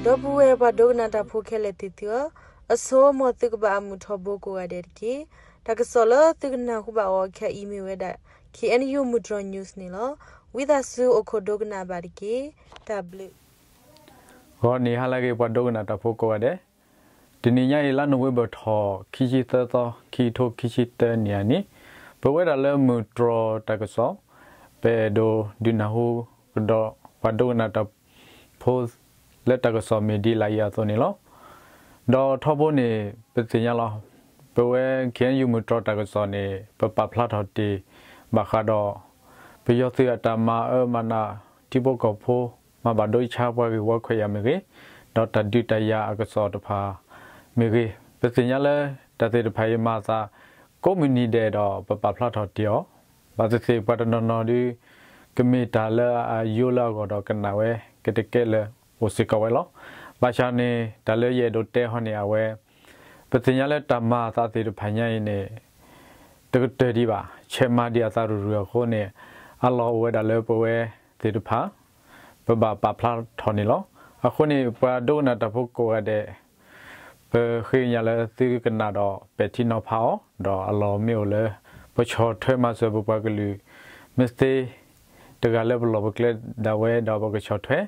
ဒီပုၢ်ဝဲၢ်ပှၤဒိကနၣ်တၢ်ဖိခဲလၢာ်သ့ၣ်သုဧၢ, အဆိ မ်သုကဘၣ်အမုာ်ထီဘိကိးဂၤဒဲးတက့ၢ်. တၢ်ကစီၣ်လၢသုကနၢ်ဟူဘၣ်အီၤခဲအံၤမ့ၢ်ဝဲဒၣ် K N U မုၢ်တြီၤ news န့ၣ်လီၤ. ဝံသးစူၤအိၣ်ခိးဒိကနၣ်ဘၣ်တက့ၢ်. တၢ်ဘျုး ဂီၤနံၤဟါလၢအဂ့ၤ ပှၤဒိကနၣ်တၢ်ဖိကိးဂၤဒဲး, တနံၤညါအံၤ လါနိၣ်ဝ့ဘၢၣ်ထီၣ် ခံဆံသၢသီ ခံကထိခံဆံတၢနံၣ်အနံၤ, ပဝဲဒၣ်လၢမုၢ်တြီၤတၢ်ကစီၣ်, ပအဲၣ်ဒိးဒုးနၢ်ဟူကဒီး ပှၤဒိကနၣ်တၢ်ဖိ လၢတၢ်ကစီၣ်မ့ၢ်ဒ်လာ်အံၤအသိးန့ၣ်လီၤ. ဒီးထီဘိန့ၣ် ပသ့ၣ်ညါလီၤ. ပဝဲ K N U မုၢ်တြီၤတၢ်ကစီၣ်န့ၣ် ပပာ်ဖျါထီၣ်တ့ၢ်ဘၣ်ဃးဒီး ပယီၤသုးအတၢ်မၤအၢမၤနး ထံဖိကီၢ်ဖိ မၤဘၣ်ဒိဆါပှၤဂ့ၢ်ဝီခွဲးယာ်မ့ၢ်ဂ့ၤ, ဒီးတၢ်ဒုးတၢ်ယၤအကစီၣ်တဖၣ်မ့ၢ်ဂ့ၤ, ပသ့ၣ်ညါလၢတၢ်သ့ၣ်တဖၣ်အံၤမၤအသးကိးမုၢ်နံၤဒဲးဒီး ပပာ်ဖျါထီၣ်တ့ၢ်အီၤ, ဘၣ်သ့ၣ်သ့ၣ်ပှၤတနီၤနီၤဒုး ကမ့ၢ်တၢ်လၢအယိလၢအဂီၢ်ဒီးကနၣ်ဝဲ ကတကဲလၢာ်အိၣ်စ့ၢ်ကီးဝဲလီၤ. ဘၣ်ဆၣ်န့ၣ် တၢ်လၢယအဲၣ်ဒိးတဲဟီန့ၣ် အဝဲ ပသ့ၣ်ညါလၢတၢ်မၤအသးသ့ၣ်တဖၣ်ညါအံၤန့ၣ် တကတၢၢ်ဒံးဘၣ်, ဆဲးမၤဒံးအသးရုၢ်ရုၢ်အဃိန့ၣ် အလီၢ်အိၣ်ဝဲဒၣ်လၢပဝဲသ့ၣ်တဖၣ် ပဘၣ်ပာ်ဖျါထီၣ်န့ၣ်လီၤ. အဃိန့ၣ် ပှၤဒိကနၣ်တၢ်ဖိကိးဂၤဒဲး ပဃ့ကညးလၢသုကနၣ်ဒီးပဲာ်ထံနီၤဖးအီၤ, ဒီးအလီၢ်မ့ၢ်အိၣ်လၢ ပဆီၣ်ထွဲမၤစၢၤပပှၤကလုာ် မ့ၢ်သ့ တဂၤလၢပလီၢ်ပကျဲဒၣ်ဝဲဒီးပကဆီၣ်ထွဲ,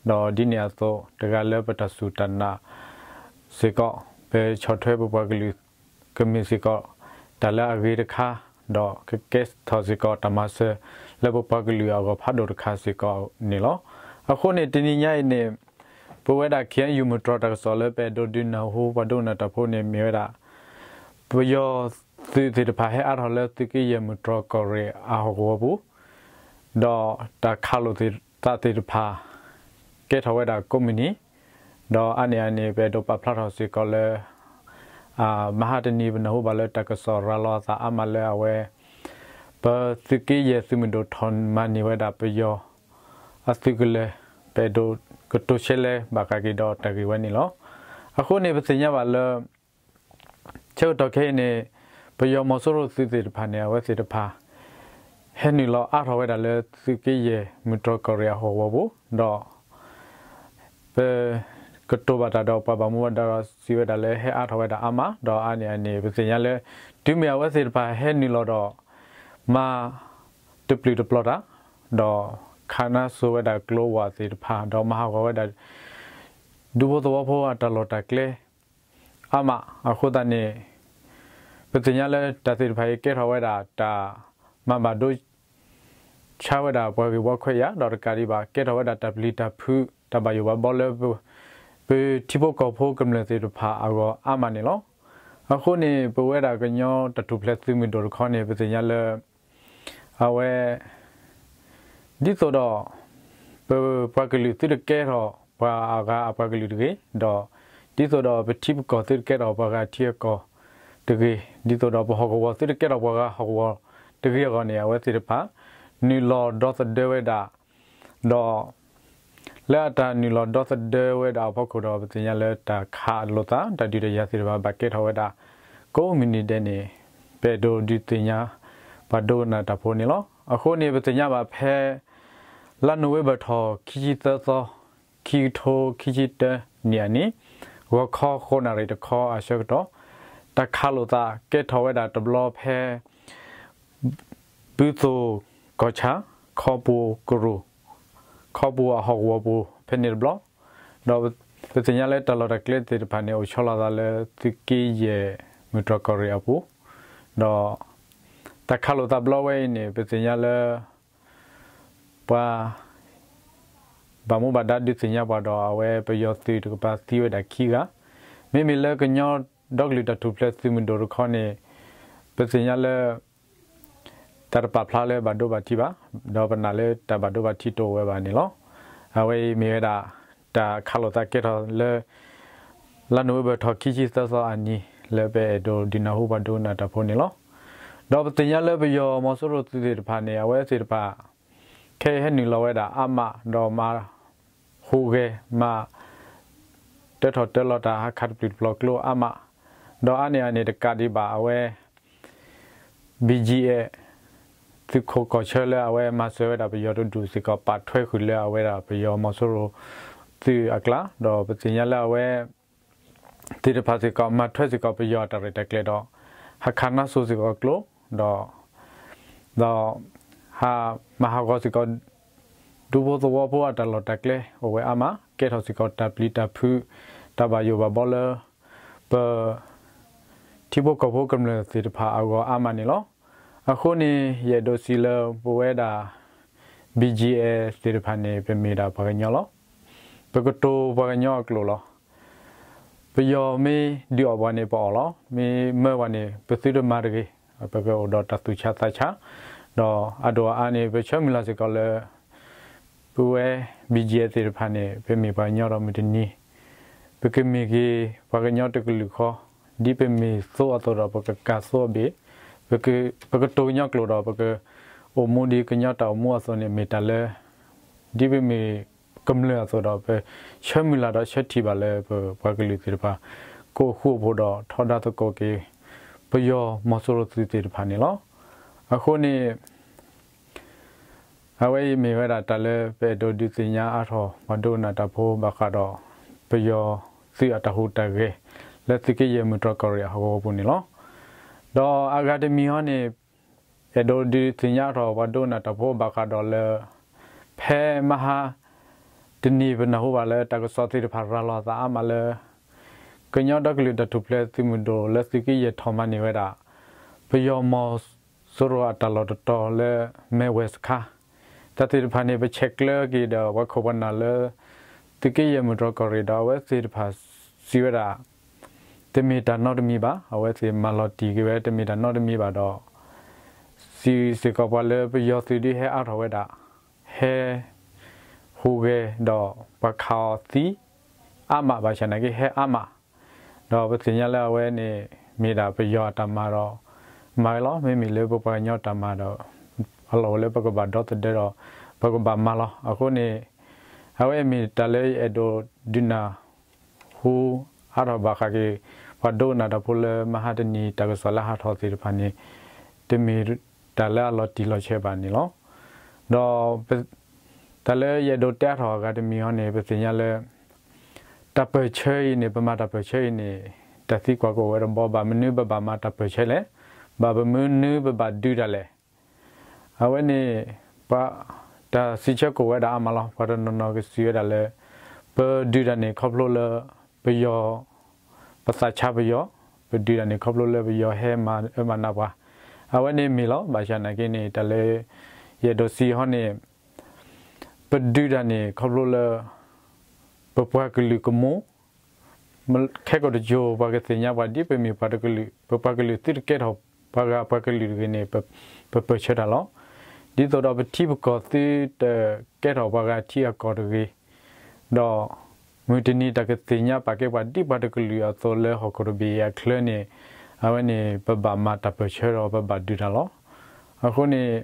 ဒီးဒ်န့ၣ်အသိး တဂၤလၢပတၢ်စူၢ်တၢ်နာ်စ့ၢ်ကီး ပဆီၣ်ထွဲပပှၤကလုာ် ကမ့ၢ်စ့ၢ်ကီး တၢ်လၢအဂ့ၤတခါ, ဒီးကကဲထီၣ်စ့ၢ်ကီးတၢ်မၤစၢၤလၢပပှၤကလုာ်အဂီၢ်ဖးဒိၣ်တခါစ့ၢ်ကီးန့ၣ်လီၤ. အဃိန့ၣ် တနံၤညါအံၤန့ၣ် ပဝဲဒၣ် K N U မုၢ်တြီၤတၢ်ကစီၣ်လၢပအဲၣ်ဒိးဒုးနၢ်ဟူပှၤဒိကနၣ်တၢ်ဖိန့ၣ်မ့ၢ်ဝဲဒၣ် ပယီၤသုးသ့ၣ်တဖၣ်ဟဲအါထီၣ်လၢသုးက့ယဲၢ်မုၢ်တြီၤကီၢ်ရ့ၣ်အဟီၣ်ကဝီၤပူၤ, ဒီးတၢ်ခးလိာ်သးသ့ၣ်တဖၣ် ကဲထီၣ်ဝဲဒၣ်ကိးမုၢ်နံၤ, ဒီးအါန့ၢ်အန့ၣ် ပအဲၣ်ဒိးပာ်ဖျါထီၣ်စ့ၢ်ကီးလၢ မဟါတနံၤပနၢ်ဟူဘၣ်လၢတၢ်ကစီၣ်ရၤလီၤအသးအါမးလၢအဝဲ ပသုးက့ယဲၢ်သုးမုၢ်ဒိၣ်ထီၣ်မၤန့ၢ်ဝဲဒၣ်ပယီၤအသုးကလၢၤ, ပအဲၣ်ဒိးကတိၤဆဲးလဲၤဘၣ်ဃးက့ၤဒီးတၢ်ဂ့ၢ်ဝဲန့ၣ်လီၤ. အဃိန့ၣ် ပသ့ၣ်ညါဘၣ်လၢ ဆၢကတီၢ်ခဲအံၤန့ၣ် ပယီၤမီၤစိရိၤသုးသ့ၣ်တဖၣ်န့ၣ် အဝဲသ့ၣ်တဖၣ် ဟဲနုာ်လီၤအါထီၣ်ဝဲဒၣ်လၢသုးက့ယဲၢ်မုၢ်တြီၤကီၢ်ရ့ၣ်အဟီၣ်ကဝီၤပူၤ, ဒီး ပကတိၤဘၣ်တၢ်ဒီးပှၤဘၣ်မူဘၣ်ဒါဒီးစံးဝဲဒၣ်လၢဟဲအါထီၣ်ဝဲဒၣ်အါမး, ဒီးအါန့ၢ်အန့ၣ် ပသ့ၣ်ညါလၢ တုၤမ့ၢ်အဝဲသ့ၣ်တဖၣ်ဟဲနုာ်လီၤဒီး မၤတပျုာ်တပျီၤတၢ်, ဒီးခးနါစိၤဝဲဒၣ်ကျိဝးသ့ၣ်တဖၣ်, ဒီးမၤဟးဂီၤဝဲဒၣ် ဒူဖိသဝီဖိအတၢ်လီၢ်တၢ်ကျဲ အါမး, အဃိသတးန့ၣ် ပသ့ၣ်ညါလၢတၢ်သ့ၣ်တဖၣ်အံၤကဲထီၣ်ဝဲဒၣ်တၢ်မၤဘၣ်ဒိ ဆါဝဲဒၣ်ပှၤဂ့ၢ်ဝီခွဲးယာ်, ဒီးတကးဒံးဘၣ် ကဲထီၣ်ဝဲဒၣ်တၢ်ပျံၤတၢ်ဖုး တၢ်ဘၣ်ယိၣ်ဘၣ်ဘီလၢ ပထံဖိကီၢ်ဖိကမျၢၢ်သ့ၣ်တဖၣ်အဂီၢ်အါမးန့ၣ်လီၤ. အဃိန့ၣ် ပဝဲဒၣ်ကညီတၢ်ထူၣ်ဖျဲးသုးမုၢ်ဒိၣ်တခီန့ၣ် ပသ့ၣ်ညါလၢ အဝဲ ဒ်သိးဒီး ပပှၤကလုာ်သုတကဲထီၣ်ပှၤအဂၤအပှၤကလုာ်တဂ့ၤ, ဒီး ဒ်သိးဒီးပထံပကီၢ်သုတကဲထီၣ်ပှၤဂၤထံအကီၢ်တဂ့ၤ, ဒ်သိးဒီးပဟီၣ်ကဝီၤသုတကဲထီၣ်ပှၤဂၤဟီၣ်ကဝီၤတဂ့ၤအဂီၢ်န့ၣ် အဝဲသ့ၣ်တဖၣ် နုာ်လီၤဒီသဒၢဝဲဒၣ်, ဒီး လၢအတၢ်နုာ်လီၤဒီသဒၢဝဲဒၣ်အဖီခိၣ်ဒီး ပသ့ၣ်ညါလၢတၢ်ခးလိာ်သး တၢ်ဒုးတၢ်ယၤသ့ၣ်တဖၣ်ဘၣ်ကဲထီၣ်ဝဲဒၣ် ကိးမုၢ်နံၤဒဲးန့ၣ် ပအဲၣ်ဒိးဒုးသ့ၣ်ညါ ပှၤဒိကနၣ်တၢ်ဖိန့ၣ်လီၤ. အဃိန့ၣ် ပသ့ၣ်ညါဘၣ်ဖဲ လါနိၣ်ဝ့ဘၢၣ်ထီၣ်ခံဆံသၢသီ ခံကထိခံဆံတၢနံၣ်အနံၤ ဂီၤခီဃိးနၣ်ရံၣ်တခီအဆၢကတီၢ် တၢ်ခးလိာ်သးကဲထီၣ်ဝဲဒၣ်တဘျီဖဲ ဘုသိၣ်ကီၢ်ဆၣ် ခီပူၤကရူၢ် ခီပူၤအဟီၣ်ကဝီၤပူၤဖဲန့ၣ်တဘျီ, ဒီးပသ့ၣ်ညါလၢတၢ်လီၢ်တၢ်ကျဲသ့ၣ်တဖၣ်န့ၣ် အိၣ်ဆီလီၤသးလၢသုးက့ယဲၢ်မုၢ်တြီၤကီၢ်ရ့ၣ်အပူၤ, ဒီး တၢ်ခးလိာ်သးဘျီဝဲအံၤန့ၣ် ပသ့ၣ်ညါလၢ ပှၤ ဘၣ်မူဘၣ်ဒါဒုးသ့ၣ်ညါပှၤဒီး အဝဲပယီၤသုးတကပၤသံဝဲဒၣ်ခံဂၤ, မ့မ့ၢ်လၢကညီဒီကလုာ်တၢ်ထူၣ်ဖျဲးသုးမုၢ်ဒိၣ်တခီန့ၣ် ပသ့ၣ်ညါလၢ တၢ်တပာ်ဖျါလၢဘၣ်ဒိဘၣ်ထံးဘၣ်, ဒီးပနာ်လၢတၢ်ဘၣ်ဒိဘၣ်ထံးတအိၣ်ဝဲဘၣ်န့ၣ်လီၤ. အဝဲအံၤမ့ၢ်ဝဲဒၣ် တၢ်ခးလိာ်သးကဲထီၣ်လၢ လါနိၣ်ဝ့ဘၢၣ်ထီၣ်ခံဆံသၢသီအနံၤ လၢပအဲၣ်ဒိးဒုးနၢ်ဟူပှၤဒိကနၣ်တၢ်ဖိန့ၣ်လီၤ. ဒီးပသ့ၣ်ညါလၢပယီၤမီၤစိရိၤသုးသ့ၣ်တဖၣ်န့ၣ် အဝဲသ့ၣ်တဖၣ် ခဲအံၤဟဲနုာ်လီၤဝဲဒၣ်အါမး ဒီးမၤဟူးဂဲၤ မၤ တၢထီၣ်တၢလီၤတၢ်ဟးခးတပျုာ်တပျီၤကျိအါမး, ဒီးအါန့ၢ်အန့ၣ်တကးဒံးဘၣ် အဝဲ ဘံၣ်ကၠံၣ်အဲၣ် သုးခိၣ်ကီၢ်ဆၢလၢအဝဲမၤစၢၤဝဲဒၣ်ပယီၤတဒူၣ်စ့ၢ်ကီး ပာ်ထွဲဃုာ်လၢအဝဲဒၣ်ပယီၤမီၤစိရိၤ သုးအကျါ ဒီးပသ့ၣ်ညါလၢအဝဲသ့ၣ်တဖၣ်စ့ၢ်ကီး မၤထွဲစ့ၢ်ကီးပယီၤအတၢ်ရဲၣ်တၢ်ကျဲၤဒီး ဟးခးနါစိၤစ့ၢ်ကီးကျိ ဒီး ဒီးဟးမၤဟးဂီၤစ့ၢ်ကီး ဒူဖိသဝီဖိအတၢ်လီၢ်တၢ်ကျဲအိၣ်ဝဲအါမး, ကဲထီၣ်စ့ၢ်ကီးတၢ်ပျံၤတၢ်ဖုး တၢ်ဘၣ်ယိၣ်ဘၣ်ဘီလၢ ပ ထံဖိကီၢ်ဖိကမျၢၢ်သ့ၣ်တဖၣ်အဂီၢ်အါမးန့ၣ်လီၤ. အဃိန့ၣ် ယအဲၣ်ဒိးစံးလၢပဝဲဒၣ် ဘံၣ်ကၠံၣ်အဲၣ် သ့ၣ်တဖၣ်န့ၣ် ပမ့ၢ်ဒၣ်ပှၤကညီလီၤ. ပကတိၤပှၤကညီအကျိာ်လီၤ. ပယီၤမ့ၢ်ဒုးအီၣ်ပှၤန့ၣ် ပအီၣ်လီၤ. မ့ၢ်မၢပှၤန့ၣ် ပသုတမၤတဂ့ၤ. ပကအိၣ်ဒီးတၢ်သူၣ်ဆါသးဆါ, ဒီးအဒိၣ်အအါန့ၣ် ပဆၢမုၢ်လၢ်စ့ၢ်ကီးလၢ ပဝဲ ဘံၣ်ကၠံၣ်အဲၣ် သ့ၣ်တဖၣ်န့ၣ် ပမ့ၢ်ပှၤကညီဒီးမုၢ်တနံၤ ပကမ့ၢ်က့ၤပှၤကညီတကလုာ်ဃီ, ဒ်ပမ့ၢ်သိအသိးဒီး ပကကၤသိအဘ့ၣ်, ပကတိၤကညီကျိာ်ဒီး ပကအိၣ်မူဒ်ကညီတၢ်အိၣ်မူအသိးန့ၣ် မ့ၢ်တၢ်လၢ ဒ်ပမ့ၢ်ကမျၢၢ်အသိးဒီး ပဆၢမုၢ်လၢ်ဒီးဆၢထံၣ်ဘၣ်လၢပပှၤကလုာ်သ့ၣ်တဖၣ် ကအိၣ်ဃူအိၣ်ဖိးဒီးထီဒါသကိးက့ၤ ပယီၤမီၤစိရိၤသုးသ့ၣ်တဖၣ်န့ၣ်လီၤ. အဃိန့ၣ် အဝဲအံၤမ့ၢ်ဝဲဒၣ်တၢ်လၢပအဲၣ်ဒိးဒုးသ့ၣ်ညါအါထီၣ်ပှၤဒိကနၣ်တၢ်ဖိဘၣ်ဃးဒီး ပယီၤသုးအတၢ်ဟူးတၢ်ဂဲၤ လၢသုးက့ယဲၢ်မုၢ်တြီၢ်ကီၢ်ရ့ၣ်အဟီၣ်ကဝီၤပူၤန့ၣ်လီၤ. ဒီးအဂၤတမံၤဟီန့ၣ် အဲၣ်ဒိးဒုးသ့ၣ်ညါအါထီၣ်ပှၤဒိကနၣ်တၢ်ဖိဘၣ်ဃးဒီးလၢ ဖဲမဟါတနံၤပနၢ်ဟူဘၣ်လၢတၢ်ကစီၣ်သ့ၣ်တဖၣ်ရၤလီၤအသးအါမးလၢ ကညီဒီကလုာ်တၢ်ထူၣ်ဖျဲးသုးမုၢ်ဒိၣ်လၢသုးက့ယဲၢ်ထီၣ်မၤန့ၢ်ဝဲဒၣ် ပယီၤမီၤစိရိၤအတၢ်လီၢ်တတီၤလၢမဲၢ်ဝဲၢ်စခါ တၢ်သ့ၣ်တဖၣ်န့ၣ် ပဆဲးကျၢက့ၤဒီးပှၤခိၣ်ပှၤနၢ်လၢ သုးက့ယဲၢ်မုၢ်တြီၢ်ကီၢ်ရ့ၣ်ဒီးအဝဲသ့ၣ်တဖၣ်စံးဝဲဒၣ် တမ့ၢ်တၢ်နီတမံၤဘၣ်, အဝဲသ့ၣ်မၤလီၤတံၢ်က့ၤဝဲတမ့ၢ်တၢ်နီတမံၤဘၣ်ဒီး စံးစ့ၢ်ကီးပှၤလၢပယီၤသုးဒ်ဟဲအါထီၣ်ဝဲဒၣ် ဟဲ ဟူးဂဲၤဒီးပှၤခးအီၤသံ အါမးဘၣ်ဆၣ်နာ်က့ဟဲအါမး, ဒီးပသ့ၣ်ညါလၢအဝဲန့ၣ် မ့ၢ်ဒၣ်ပယီၤအတၢ်မၤဒီး မၤဝဲလီၤ. မ့မ့ၢ်လၢပပှၤကညီတၢ်မၤဒီး အလီၢ်အိၣ်လၢပကဘၣ်ဒီသဒၢဒီး ပကဘၣ်မၤလီၤ. အဃိန့ၣ် အဝဲမ့ၢ်တၢ်လၢယအဲၣ်ဒိးဒုးနၢ်ဟူအါထီၣ်ဘၣ်ဃးက့ၤ ပှၤဒိကနၣ်တၢ်ဖိလၢမဟါတနံၤတၢ်ကစီၣ်လၢဟးထီၣ်သ့ၣ်တဖၣ်န့ၣ် တမ့ၢ်တၢ်လၢအလီၤတံၢ်လီၤဆဲးဘၣ်န့ၣ်လီၤ. ဒီး တၢ်လၢယအဲၣ်ဒိးတဲအါထီၣ်အဂၤတမံၤဟီန့ၣ် ပသ့ၣ်ညါလၢ တၢ်ပၢၢ်ဆၢအံၤန့ၣ် ပမၤတၢ်ပၢၢ်ဆၢအံၤန့ၣ် တၢ်သံကွၢ်ကအိၣ်ဝဲတဘီ ဘၣ်မနုၤပဘၣ်မၤတၢ်ပၢၢ်ဆၢလဲၣ်, ဘၣ်မနုၤပဘၣ်ဒုးတၢ်လဲၣ်. အဝဲန့ၣ် ပှၤ တၢ်စံးဆၢကအိၣ်ဝဲဒၣ်အါမးလီၤ. ပှၤတနီၤနီၤကစံးဝဲဒၣ်လၢ ပဒုးတၢ်န့ၣ်ခီဖျိလၢ ပယီၤ ပသးဆါပယီၤ, ပဒုးတၢ်န့ၣ်ခီဖျိလၢပယီၤဟဲမၤအၢမၤနးပှၤ, အဝဲန့ၣ်မ့ၢ်လီၤ. ဘၣ်ဆၣ်နာ်က့န့ၣ် တၢ်လၢ ယအဲၣ်ဒိးစံးဟီန့ၣ် ပဒုးတၢ်န့ၣ်ခီဖျိလၢ ပပှၤကလုာ်ကမူ ခဲကိာ်တကိၤ ပှၤကသ့ၣ်ညါပှၤဒ်ပမ့ၢ်ပှၤတကလုာ်, ပပှၤကလုာ်သုတကဲထီၣ်ပှၤဂၤပှၤကလုာ်တဂ့ၤန့ၣ် ပပၢၢ်ဆၢတၢ်လီၤ. ဒ်သိးဒီးပထံပကီၢ်သုတကဲထီၣ်ပှၤဂၤထံအကီၢ်တဂ့ၤ, ဒီး မုၢ်တနံၤတၢ်ကသ့ၣ်ညါပာ်ကဲပှၤဒ်ပှၤတကလုာ်အသိးလၢဟီၣ်ခိၣ်တဘ့ၣ်အံၤအချၢန့ၣ် အဝဲန့ၣ် ပဘၣ်မၤတၢ်ပၢၢ်ဆၢဒီးပဘၣ်ဒုးတၢ်လီၤ. အဃိန့ၣ်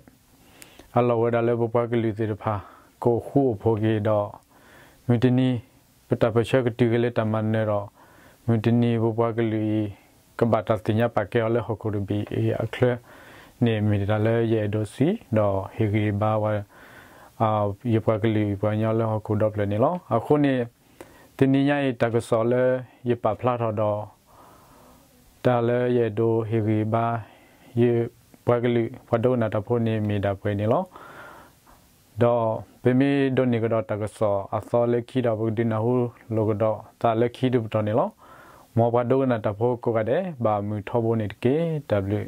အလီၢ်ဝဲဒၣ်လၢပပှၤကလုာ်သ့ၣ်တဖၣ် ကအိၣ်ဃူအိၣ်ဖိးက့ၤဒီး မုၢ်တနံၤ ပတၢ်ပၢၢ်ဆၢကတုၤက့ၤလၢတၢ်မၤနၢၤဒီး မုၢ်တနံၤပပှၤကလုာ်အံၤ ကဘၣ်တၢ်သ့ၣ်ညါပာ်ကဲအီၤလၢဟီၣ်ခိၣ်တဘ့ၣ်အံၤအချၢန့ၣ် မ့ၢ်တၢ်လၢယအဲၣ်ဒိးစံး ဒီးဟ့ၣ်ဂံၢ်ဘါဝဲ ယပှၤကလုာ်ပှၤကညီလၢဟီၣ်ခိၣ်ဒီဖျၢၣ်န့ၣ်လီၤ. အဃိန့ၣ် တနံၤညါအံၤတၢ်ကစီၣ်လၢယပာ်ဖျါထီၣ်ဒီး တၢ်လၢယအဲၣ်ဒိးဟ့ၣ်ဂံၢ်ဘါ ယပှၤကလုာ်ပှၤဒိကနၣ်တၢ်ဖိန့ၣ်မ့ၢ်ဒၣ်ပှဲၤန့ၣ်လီၤ. ဒီးပမ့ၢ်ဒိးန့ၢ်ကဒီးတၢ်ကစီၣ်အသီလၢခံဒီး ပကဒုးနၢ်ဟူလိာ်ကဒီးသးလၢခံတပတီၢ်န့ၣ်လီၤ. မ်ပှၤဒိကနၣ်တၢ်ဖိကိးဂၤဒဲး ဘၣ်မုာ်ထီဘိန့ၣ်တက့ၢ်. တၢ်ဘျုး